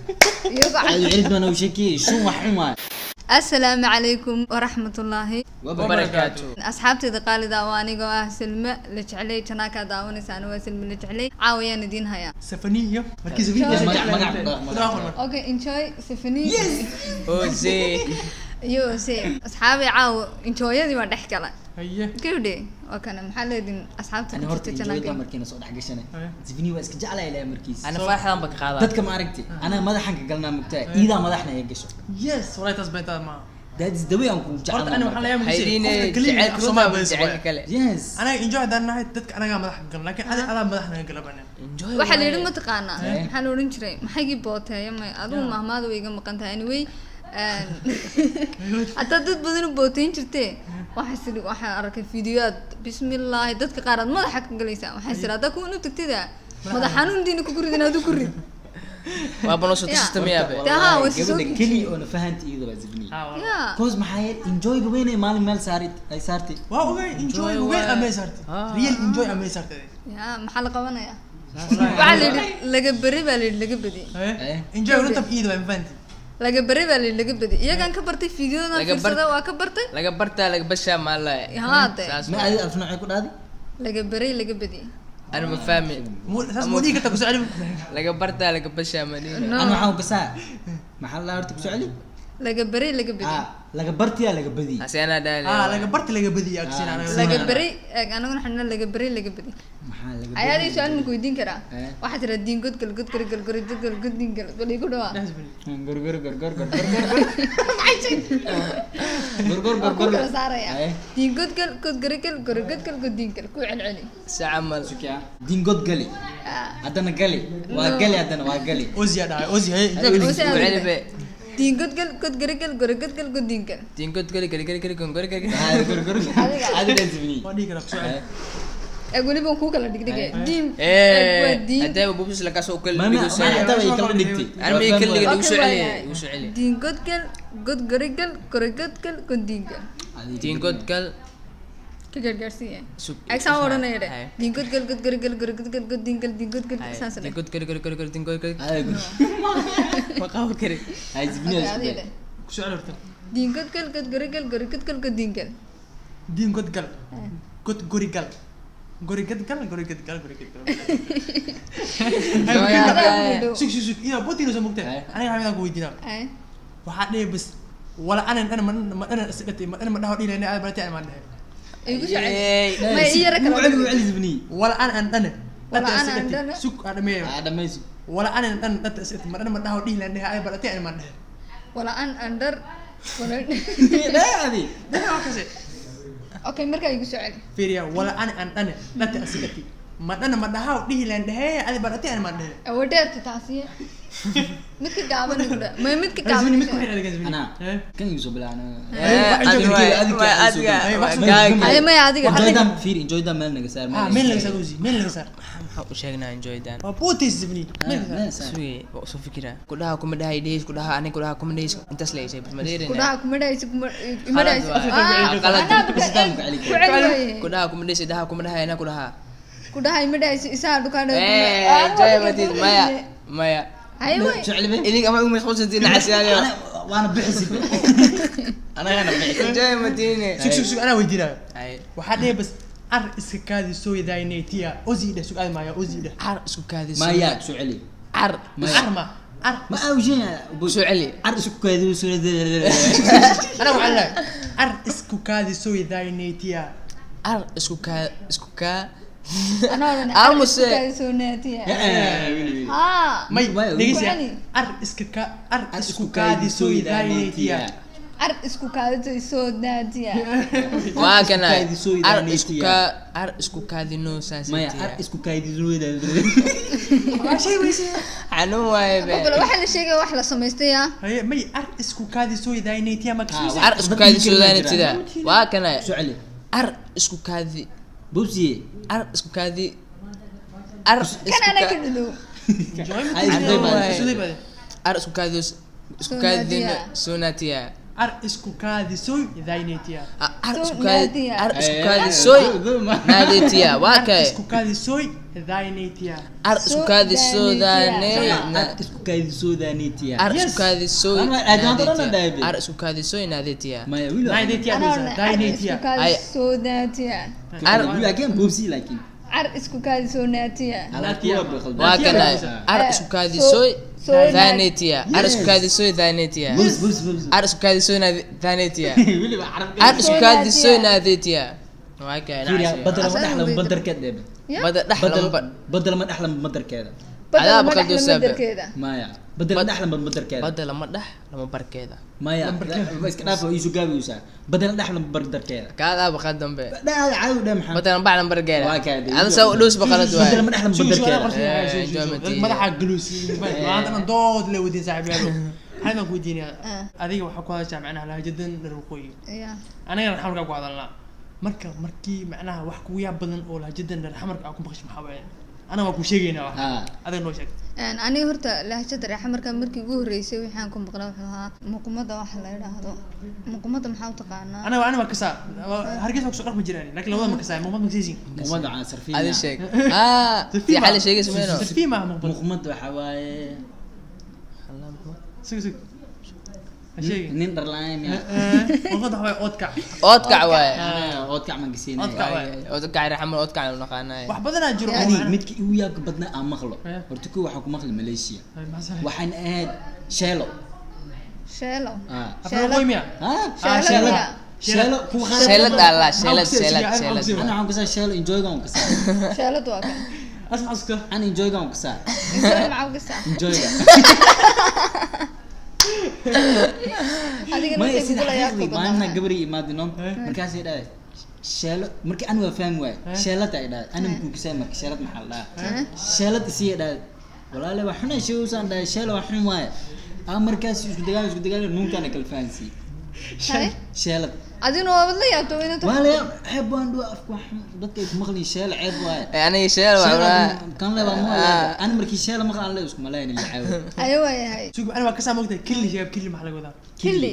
Iyago Cid baan u sheekiyey shun wax xun waay. Assalaamu calaykum waraxmatullaahi wabarakaatu. Asxaabtayda qaalida waa anigoo ah Silme la jeclay, janaakaa daawanaysaan, waa Silme la jeclay. Caawayaan idiin hayaa Safaniyo markii Safaniyo Magac. Okay, enjoy Safani Jose. Iyo ose asxaabay, caawo enjoyadii waa dhex gala. Haye. Gabdhe waa kana, maxaa leedin asxaabta Ani ku horta jirta enjoyda janaaka? Markiina soo dhex gashanay Sifini waa iska jeclaa ilaa markiis. Ana farxadan ba ka qaadaa. Dadka ma aragtay, anaga madaxan ka galnaa mugtaa, iidaa madaxna ay gasho. Yes, wallahi taas beentaa ma. That is the way aan ku Horta ani waxaan jecelnahay. leeyahay Haydiine qofka kaliya jacaylka Soomaali runta baa jacaylka kale. Yes. Anaga enjoy haddaan nahay dadka anagaa madax ka galna, laakiin adi adaa madax naga gala banan. Enjoy. Waxaa la yidhi mataqaanaa Eh. maxaa la odhan jiray, maxaygii booteeya may adigu mahmaada way iga maqan tahay. Anyway, haddaad dad badan u booteyn jirtee, waxaa sidhi waxaan arkay fiidiyoaad bismillaahi dadka qaar aad madaxa ka galaysaa. Waxaa siri haddaa kuwan u tagtida madax xanuuntiina ku ridin, aad u ku rid. Waa banoo soo tashtamiyaa be. Dee haa, way soo gabadha gejiyey. keliya oo na fahanta iyada waa Sifini. Ya. Cause maxaa yeelay enjoyga weyn ay maalin meel saarid ay saartay. Waa ogay enjoy Enjoy weyn waa- amay saartay. Ah. Real enjoy amay saartay. Ya, maxaa la qabanayaa? Waxaa la yidhi laga beri baa la yidhi laga badiyey. Eh. Enjoy runta iida waa mafahanti. Laga beri baa la yidhi laga badiyey, iyagaan ka bartay fiidiyodan Laga bar- fiirsada waa ka bartay. Laga bartaa laga bashaa maala. Haa, dee. Saas Ma waay. adi alf noocay ku dhahday? Laga beri laga badiyey. Ana ma fahmi. Saas ma dhihi kartaa, ku soo celi. Laga bartaa laga bashaa madina. No. Ana waxaan kasaa maxaa la horta ku soo celi. Laga beri laga badiyey. Ah, laga bartiyaa laga badiyey. Hase anaa dhaali. Ah, laga barti laga badiya agsiin anaga. Laga beri eeg, anaguna waxaan nidhi laga beri laga badiyey. Maxaa laga Ayaadii su-aal ma ku weydiin karaa? Eh. Waxaa tiraa diin godgal godgal galgori godgal godin gal bal igu dhawaa. Gor gor gor gor gor gor gor gor gor Waa gor ku gor kala saaraya. Eh. Diin godgal godgari gal gori godgal godin gal, ku celceli. Sacamal. Sukiya diingod gali. Ah. Haddana gali waa No. gali, haddana waa gali. Ozi yaa dhahay Ozi, haye. Oo si aad Ku celi be. Diin godgal godgari gal gori godgal godin gal. Diingod geli geli geli geli gori geli. Ah, gor gor. Adiga. Adi dhan Sifini. Waa dhihi karaa, ku soo celi. Eeg, weliba waan kuu kala dhigdhigay diin eeg waa Eh, diin. hadaba bubus la kasoo kala Ma ma dhigo ma soo. hataa way kala dhigtay. Ana ma kala dhigay, igu soo Okay, celi, waayahay. igu soo celi. Diin godgal godgari gal gori godgal godin gal. Diingod gal. Ka gargaarsiiya. Sug. Eeg, saan odhanaya dhe. Haye. Diin godgal godgari gal gori godgal godin gal diin godgal saas dhe. Diingod geli geli geli geli diingod geli. Adi gor. Ma qaban kari. Hay Sifini. Okay, adiga dhe. Ku soo celi horta. Diin godgal godgari gal gori godgal godin gal. Diin god gal god gori gal gori gad gal gori gad gal gori gad gal. Adaa ku dhow. Sug sug sug, ida botiino soo mugtay. Eh. Aniga waxaan ku weydiinaa. Ay. Waxaa dhihi bas wala anan ana ma ana isdhatay ma ana ma dhaho dhihi aad baratay ana ma dhahay. Igu soo celi. Yeey. Ma ii yara kala Celi celi Sifini. Wala ana an dhane Wala dhata ana an isdhatay dhane. sug aan dhameeyo. Ah, dhamayso. Wala ana an dhane dhata isdhatay ma dhane ma dhaho dhihi lahayn aad baratay ana ma dhahay. Wala an andar wala. Daa adi. Dhaha waa kase. Okay, markaa igu soo celi. Fiiriya, wala ana an dhane dhata isdhatay ma dhane ma dhaho dhihi lahayn dhahe aad baratay ana ma dhahay. Awadheerta taasiye midka gaaban igu dha may midka gaaban Sifini mid igu ku dha. xidhan adiga Sifini. Ana. Eh. Kan igu soo bilaana. Eh, adiga waay, Adiga waa adiga. Ay, wax Waa soo- gaagi. Ay maya adiga. Enjoyda fiir, enjoyda meel naga saar. Ah, meel laga saar Ozi, meel laga saar. Maxaa u sheegnaa enjoydan? Waa botis Sifini, meel laga saar. Meel saar. Sugi, waa usoo fikiraa. Ku dhaha kuma dhahay dhiis, ku dhaha aniga ku dhaha kuma dhiis. Intaas la isay, bas ma dheerina. Ku dhaha kuma dhahaysi kuma ima dhahaysi. Qalad waay. Ah, Qalad. anaa ku Istaan ku celi ku celi waaye. Ku dhaha kuma dhiis, dhaha kuma dhahay anaa ku dhaha. Ku dhaha ima dhahaysi isaa dhukaan. Eh, enjoy matid maya. Maya. Hay way. Jecel be. Idinka ama ugu mashquulsantiin nacasyaal. Ana waana bixisi. Anagana bixisi. Enjoy matine. Sug sug sug, anaa weydiinaayo. Ay. Waxaa dhihi bas ar iska kaadi soo yadaynaytiya Ozi dheh, sug aad maaya Ozi dheh. Car isku kaadi. Maya ku soo celi. Car. Maya. Ar ma ar. Ma awjin. Soo celi. Car isku kaadi soo Anaa waxaan leeyahay ar isku kaadi soo yadaynaytiya. Car isku kaa isku kaa. Anaa odhan Aamus. Soo naatiya haa. May Maya, dhegeysiya. Ku celi. Ar iska ka ar isku kaadi soo yadaynaytiya. Ar isku kaadito soo naatiya. Waa kana. Kaadi soo Car isku idaanaytiya. kaa car isku kaadi no saas. Maya car isku kaadi soo Waa shay weyse. Xanuun waaye be. Bal waxaa la sheegaya wax la samaystay ah. Haye, may ar isku kaadi soo yadaynaytiya ma kasoo. Car isku kaadi soo idaanaytida. Waa kana. Soo celi. Car isku kaadi. Bubsiye. Car isku kaadi. Car isku Kan anaa ka kaa. dhadhow. Enjoy Ay, isku day Waay. isku day baade. Car isku kaadi isku kaadi Soo naatiya. soo naatiya. Ar isku kaadisoy daynetiya. Ar isku kaadi, ar isku kaadisoy naadetiya. Waa kay isku kaadisoy daynetiya. Ar isku kaadisoy daaney, ar isku kaadisoy daanetiya. Ar isku kaadisoy, ar isku kaadisoy naadetiya. Maya wiil naadetiya daynetiya. Ay soo daatiya. Ar laakiin boobsi laakiin ar isku kaadisoy naatiya. Waa kana ar isku kaadisoy daanetiya, ar isku kaadisoy daanetiya, ar isku kaadisoy daanetiya, ar isku kaadisoy naadetiya. Waa kay badal ma dhaxla badarkeeda. Badal dhaxla, badal ma dhaxla badarkeeda. Adaa baqal saabe. Maya badal ma dhaxla badarkeeda. Badal ma dhax lama barkeeda. Maya iska dhaaf oo isu gaabiisa. Badal dhaxla badarkeeda. Kaada baqal dambe. Dhaad caaw dhaa maxaa. Badal ma dhaxla barkeeda. Ada soo dhus baqalad waay. Badal ma dhaxla badarkeeda. Madaxa gluus. Maanta dood la wadiin saaxiibayaal. Waxaan ku weydiinayaa adiga waxa ku hadashaa macnaha lahjadan reer waqooyi. Anigana xamarka ku hadalnaa. Marka markii macnaha wax kugu yaab badan oo lahjadan reer xamarka ku maqashay maxaa waaye? Ana waa ku sheegaynaa wax. Adiga noo sheeg. Aniga horta lahjada reer xamarka markii ugu horeysay waxaan ku maqlay wuxuu ahaa muqmada waxa la yiraahdo. Muqmada maxaa u taqaanaa? Ana waa kasaa. Hargeysa ku soo dhaqmi jiraan, laakiin labada ma kasaa. Muqmad ma kasaysin. Muqmada aan sarfiin. Adiga sheeg. Si xal sheegayso meeno. Sarfiin ma muqmad. Muqmad waxa waaye. Sug sug. Nin dhar la'aan miya? Muqmad waxa waaye oodkac. Oodkac waaye. Oodkac ma gasiinay. Oodkac waaye. Oodkac reer xamar oodkac la naqaanay. Wax badan jiro. Ani midka igu yaabka badnaa aan maqlo. Horta kuwa waxaan ku maqli Malaysia. Waxaan ahayd Sheelo. Sheelo. Sheelo miya? Sheelo. Sheelo kuwa qaar. Sheelad alla, sheelad sheelad sheelad. Ana waxaan kusaa Sheelo enjoy gaan kusaa. Sheelad waa kan. Asma aska. Ana enjoy gaan kusaa. Enjoy maxaa kusaa? Enjoy gaan. Adiga ma sida xaqiiqdii maalina gabri imaadino markaasay dhahay sheelo markii aan waa fahmi waay sheelad ay dhahay ana muku kusay marka sheelad maxaa la dhahaa sheelad isii dhahay walaale waa xunay sheegusaan dhahay sheelo waa xun waaye aa markaas isku dagaal isku dagaal nuunkaana kala fahansiiyey sheelad adiguna waa la yaabto inaad waa la yaab ceeb waan dhuwa afku wax dadka ay ku maqliin sheelo ceeb waaye aniga sheelo waa kan le waa ma ana markii sheelo maqla aan le isku malaynin la caawo ayo waayahay sug ana waa kasaa moogtahay killi sheeb killi maxaa laga wadaa killi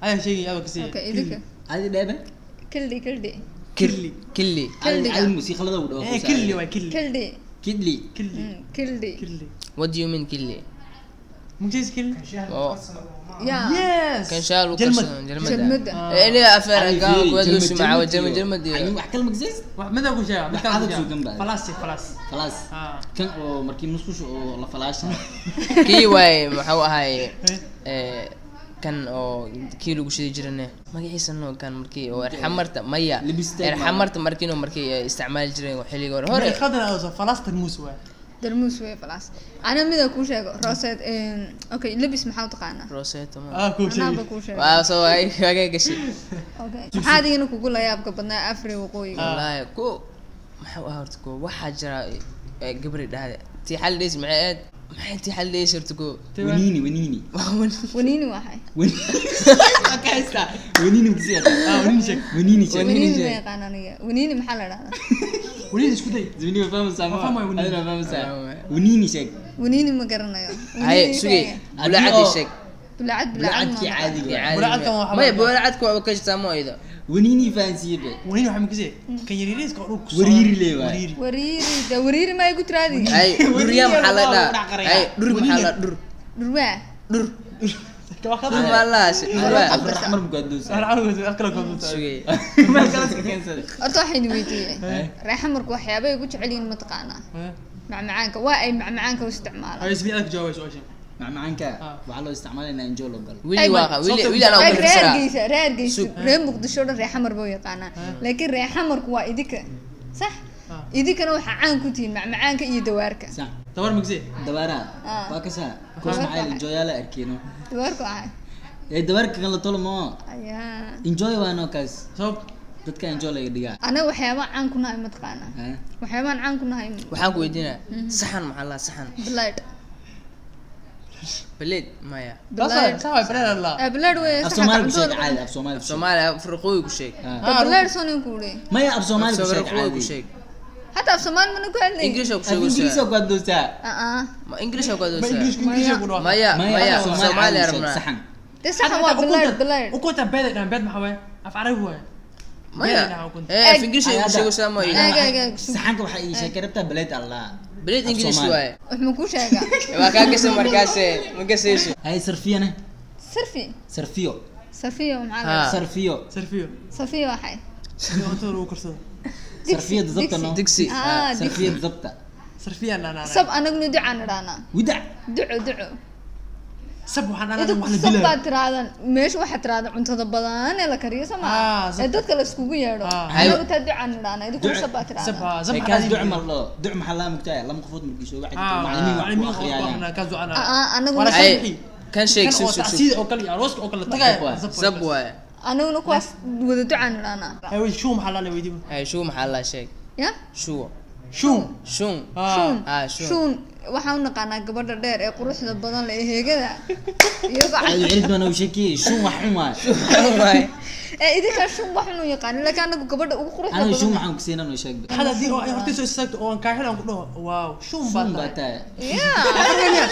ayaa sheegay adoo kasii okay idinka adi dheebe killi killi killi killi adi musiiqalada u dhawo killi waay killi killi kidli killi killi killi what do you mean killi mugtays killi Yeah. Yes. Kan shaal u karsan jalmad. Ini afar ga ku duusi maca jalmad jalmad. Wax kale magsays? Wax mid ku sheega mid kale ku sheega. Falaas falaas. Falaas. Kan oo markii musqusha oo la falaasha. Kii way maxuu ahay kan oo kii lagu shidi jirane magaciisa noo kan markii oo xamarta maya xamarta markii noo markii isticmaali jireen xilliga hore hore. Khadana oo falaas tarmuus waay. Darmuus way falaas. Ana mid ku sheego roset okay labis maxaa u taqaanaa? Roset ma. Ku sheeg. Ku sheeg. Waa soo ay kaga gashay. Okay. Maxaa adigana kugu la yaabka badnaa Afri waqooyiga? Wallahi ku maxaa u horta ku waxa jira gabri dhahde. Tii xal dhees maxay aad maxay tii xal dhees horta ku waniini waniini. Waniini waxay. Waniini. Kaista. Waniini mugsiya. Waniini sheeg. Waniini sheeg. Waniini ma yaqaan aniga. Waniini maxaa la dhahdaa? Waniini isku day. Waniini ma fahmaysaa ma? Adina fahmaysaa. Waniini sheeg. Waniini ma garanayo. Hay sugay. Bulacad sheeg. Bulacad bulacadkii caadiga. Bulacadka waxa maya bulacadka waa ka jirtaa ma ayda. Waniini fahansiiye be. Waniini waxa makasay kan yariiriska oo dhulku wariiri le waay. Wariiri da wariiri ma igu tiraadi. Hay dhurya maxaa la dhahaa? Hay dhur maxaa la dhur? Dhurwaa. Dhur. Dhur ma la dhurwaa. Afar muqaddus. Sugay. Ma kala iska keensaday. Horta waxaan weydiiyey. Reer xamarku waxyaabo ay ku jecel yihiin ma taqaanaa? Macmacaanka waa ay macmacaanka u isticmaalaan. Ay isbi adag jawaab su'aashan. Macmacaanka waxaa loo isticmaalaa in enjoy loo galo. Wili waa wili wili ana ugu reer Hargeysa reer Hargeysa reer Muqdisho dhan reer xamar buu yaqaanaa. Laakiin reer xamarku waa idinka. Sax? Idinkana waxa caan ku tihiin macmacaanka iyo dawaarka. Sax. Dawaar magsi? Dawaara. Waa ka saa. Koos maxay enjoy la arkiino. Dawaarku ahay. Ee dawaarka kan la tolo ma. Ayaa. Enjoy waa noo kaas. Sabab dadka enjoy laga dhigaa. Ana waxyaabo caan ku nahay ma taqaanaa? Waxyaabaan caan ku nahay. Waxaan ku weydiinaa saxan maxaa la saxan? Blade. Blade maya. Blade sawa blade la. Blade way saxan. Soomaali ku sheeg caadi af Soomaali. Soomaali Afriqooy ku sheeg. Blade soo ku leey. Maya af Soomaali ku sheeg caadi. Ku sheeg. حتى في الصومال ما نقول لي انجلش او شو انجلش او قدوسا ما انجلش او قدوسا ما انجلش مايا مايا صومالي ربنا صحن Dee saxan waa bilaar bilaar. Ukunta beed ay dhahaan, beed maxaa waaye? Af carabi waaye. Maya. Beed ay dhahaan ukunta. Ee, af English ay ku sheego sama. Eeg eeg eeg. Saxanka waxaa ii sheegay rabtaa baleed allah. Beleed English waaye. Wax ma kuu sheegaa? Waa kaa gashay markaas, ma gasayso. Hay sarfiyana. Sarfi. Sarfiyo. Sarfiyo maxaa la Ha. Sarfiyo. Sarfiyo. Sarfiyo waxay. Cuntada lagu karsado. Sarfiyada zabta no. Digsi. Ah, digsi. Sarfiyada zabta. Sarfiyaan dhahnaa. Sab anaguna ducaan idhahnaa. Widac. Duco duco. Sab waxaan dhahnaa Idinku wax la sab dilaayo. baad tirahdaan meesha, waxaad tirahdaan cuntada badan ee la kariyo soo Ah, maa sab. ee dadka la iskugu yeedho. Ah. Anagu taa ducaan idhahnaa, idinkuna Duco. sab baad Sab tirahdaan. haa, sab Ee, waxaan kaas dhahnaa. duc ma loo duc maxaa laa mugtaaya lama qofood markii soo wacdi Ah, macallimiin wax ku macallimiin wax ku akhriyayaan. akhriyaan, kaas ducaan. Ah, ah, anaguna Wala Ay, sharxi. kan sheeg Kan sug oo sug sug. tacsiida oo kale iyo arooska oo kale tagaya. Sab Sab waaye. Anaguna kuwaas wada ducaan idhahnaa. Hay wey, shuu maxaa lala weydiiba? Hay shuu maxaa la sheeg? Ya. Shuu. Shuun. Shun. Ah. Shuun. Ah, shuun. Shuun waxaan u naqaanaa gabadha dheer ee quruxda badan leh ee heegada iyagoo Ay cilid baan u sheekiyey shun wax xun waay. Waaye. Ee idinkaa shuun wax xun u yaqaanin, laakiin anagu gabadha ugu quruxda Aniga shun badan. maxaan ku siinaan oo sheegba. Hadda haddii oo ay hortiisa istaagto oo aan kaa xidhan ku dhaho, wow, shuun baa Shun baa tahay. tahay. Ya.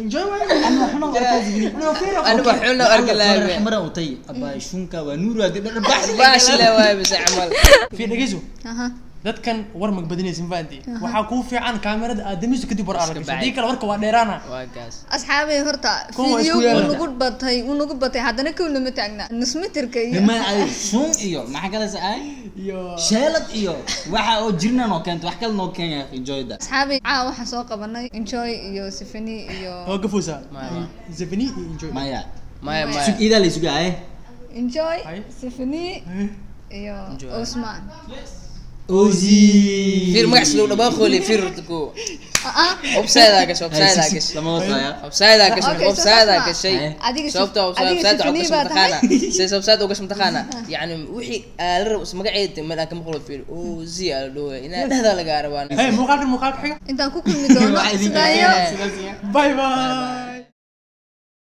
Enjoy waaye. Ana xun oo arkaas gini. Anoo fiir oo Aniga xun oo arki lahaa. Mara u tay abaa shunka waa nuur waa dib bax. Baash le waaye bas camal. Fiir dhegeyso. Aha. Dadkan war magbadinaysa ma fahanti. Waxaa kuu fiican kaamirada aad damiso kadib war aad Iska gasho. bacay. Haddii kale warka waa dheeraana. Waa gaas. Asxaabay horta Kuwa waa isku video yeelana. uu nagu batay, uu nagu batay, haddana kow lama taagna nus mitirka iyo Ma ay shun iyo maxaa kale ay Iyo sheelad iyo waxa oo jirna noo keento wax kale noo keenya enjoyda. Asxaabay caa waxaan soo qabanay Enjoy iyo Symphony iyo oo gafoosa. Maya. Zafini iyo enjoy. Maya. Maya maya. Sug idaa la isugu ay. Enjoy Ay. Symphony iyo Enjoy. Osman. Ozi. Fiir magac slow dhabaa qooli fiir ku. Ah ah. Offside aa gashay, offside aa gashay. Lama wasaya. Offside aa gashay, Okay, so offside aa saas ma. gashay. Adiga Sababta adiga offside Symphony u gashay baa tahay. mataqaana. Say offside u gashay mataqaana. Yacni wixii aa la rabo magaceeda meel aan ka maqlo fiir. Oo zi aa la dhawaa. Inaa dhahda laga rabaa. Hey, muuqaalkan muuqaalka xiga. Intaan ku kulmi doono Waxaa idin sidaa iyo Bye bye.